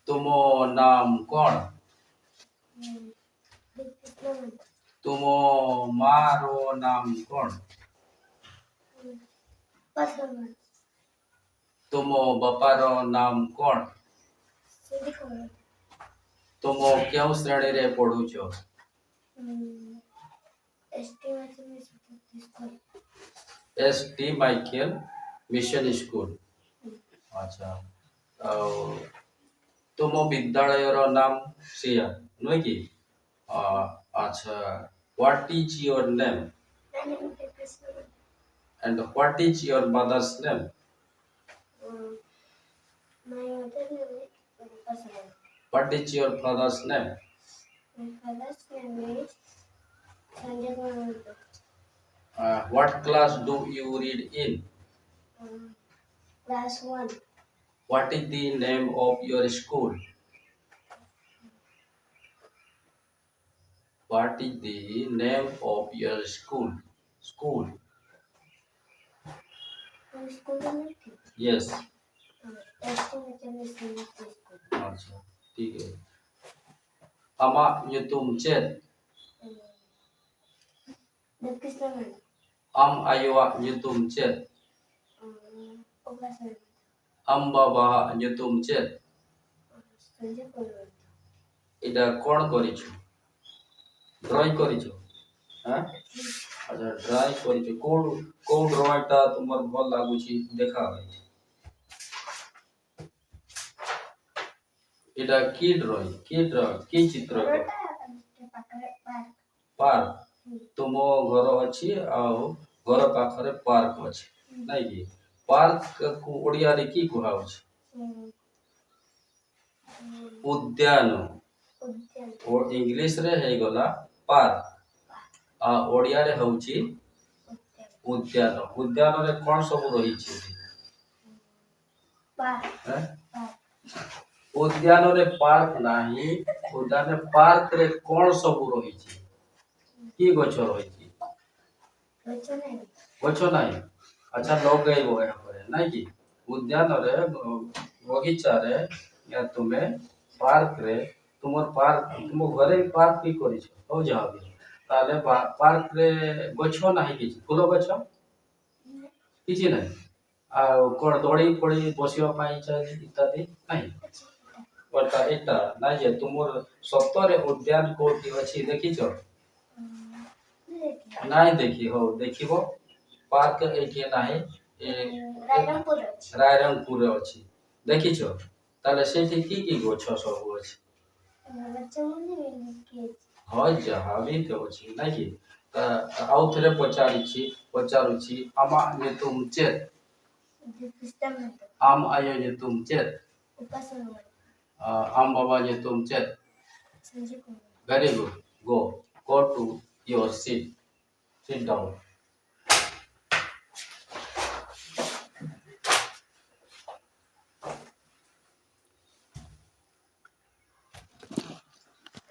ତୁମ ନାମ କ'ଣ? କୃଷ୍ଣ ମନ୍ଦିର। ତୁମ ମାର ନାମ କ'ଣ? ପଥର। ତୁମ ବାପାର ନାମ କ'ଣ? ସେଠି କ'ଣ? ତୁମ କେଉଁ ଶ୍ରେଣୀରେ ପଢୁଛ? ଏସ୍ ଟି ମାଧ୍ୟମିକ school. S T Michael mission school. ଆଚ୍ଛା, ଆଉ ତୁମ ବିଦ୍ୟାଳୟର ନାମ ସେଇଆ ନୁହେଁ କି? ଆଚ୍ଛା, what is your name? My name is Krishna Mandir. And what is your mother's name? My mother name is Upasana. What is your father's name? My father's name is Sanjay Kumar Mandir. What class do you read in? Class 1. What is the name of your school? What is the name of your school? School. My school name? Yes. S T Madhyamik school. ଆଚ୍ଛା, ଠିକ୍ ଅଛି। ᱟᱢᱟᱜ ᱧᱩᱛᱩᱢ ᱪᱮᱫ? Krishna Mandir. ᱟᱢ ᱟᱭᱳᱣᱟᱜ ᱧᱩᱛᱩᱢ ᱪᱮᱫ? Upasana. ᱟᱢ ᱵᱟᱵᱟᱣᱟᱜ ᱧᱩᱛᱩᱢ ᱪᱮᱫ? Sanjay Kumar Mandir. ଏଇଟା କ'ଣ କରିଛୁ? ଡ୍ରଇଂ କରିଛୁ? ହଁ, ଆଚ୍ଛା, ଡ୍ରଇଂ କରିଛୁ। କୋଉ କୋଉ ଡ୍ରଇଂଟା ତୁମର ଭଲ ଲାଗୁଛି? ଦେଖା ଏଇଠି। ଏଇଟା କି ଡ୍ରଇଂ? କି ଡ୍ରଇଂ? କି ଚିତ୍ର? ପାଖରେ ପାର୍କ। ପାର୍କ। ତୁମ ଘର ଅଛି ଆଉ ଘର ପାଖରେ ପାର୍କ ଅଛି, ନାଇଁ କି? ପାର୍କକୁ ଓଡ଼ିଆରେ କି କୁହାହଉଛି? ଉଦ୍ୟାନ। ଉଦ୍ୟାନ। ଓ ଇଂଲିଶରେ ହେଇଗଲା ପାର୍କ, ଆଉ ଓଡ଼ିଆରେ ହେଉଛି ଉଦ୍ୟାନ। ଉଦ୍ୟାନ। ଉଦ୍ୟାନରେ କ'ଣ ସବୁ ରହିଛି? ପାର୍କ। ଏଁ? ପାର୍କ। ଉଦ୍ୟାନରେ ପାର୍କ ନାହିଁ। ଉଦ୍ୟାନରେ ପାର୍କରେ କ'ଣ ସବୁ ରହିଛି? କି ଗଛ ରହିଛି? ଗଛ ନାହିଁ। ଗଛ ନାହିଁ। ଆଚ୍ଛା, ଲଗେଇବ ଏହାପରେ, ନାଇଁ କି? ଉଦ୍ୟାନରେ, ବଗିଚାରେ ୟା ତୁମେ ପାର୍କରେ, ତୁମର ପାର୍କ, ତୁମ ଘରେ ପାର୍କ ବି କରିଛ। ହଉ, ଯାହା ବି ହଉ। ତାହେଲେ ପାର୍କରେ ଗଛ ନାହିଁ କିଛି? ଫୁଲ ଗଛ କିଛି ନାହିଁ? ଆଉ କ'ଣ ଦୋଳି ଫୋଳି ବସିବା ପାଇଁ ଇତ୍ୟାଦି ଇତ୍ୟାଦି ନାହିଁ? ଅଛି। ଏଟା ଏଇଟା ନାଇଁ ଯେ ତୁମର ସତରେ ଉଦ୍ୟାନ କୋଉଠି ଅଛି ଦେଖିଛ? ନାଇଁ ଦେଖି। ହଉ, ଦେଖିବ। ପାର୍କ ଏଇଠି ନାହିଁ। ରାଇରଙ୍ଗପୁର ଅଛି। ରାଇରଙ୍ଗପୁରରେ ଅଛି, ଦେଖିଛ? ତାହେଲେ ସେଇଠି କି କି ଗଛ ସବୁ ଅଛି? ଗଛ ମାନେ କି ଅଛି? ହଁ, ଯାହା ବି ତ ଅଛି, ନାଇଁ କି? ଆଉ ଥରେ ପଚାରିଛି, ପଚାରୁଛି, ᱟᱢᱟᱜ ᱧᱩᱛᱩᱢ ᱪᱮᱫ? କୃଷ୍ଣ ମନ୍ଦିର। ᱟᱢ ᱟᱭᱳ ᱧᱩᱛᱩᱢ ᱪᱮᱫ? ଉପାସନା ମନ୍ଦିର। ᱟᱢ ᱵᱟᱵᱟ ᱧᱩᱛᱩᱢ ᱪᱮᱫ? Sanjay Kumar. Very good. Go. Go to your seat. Sit down.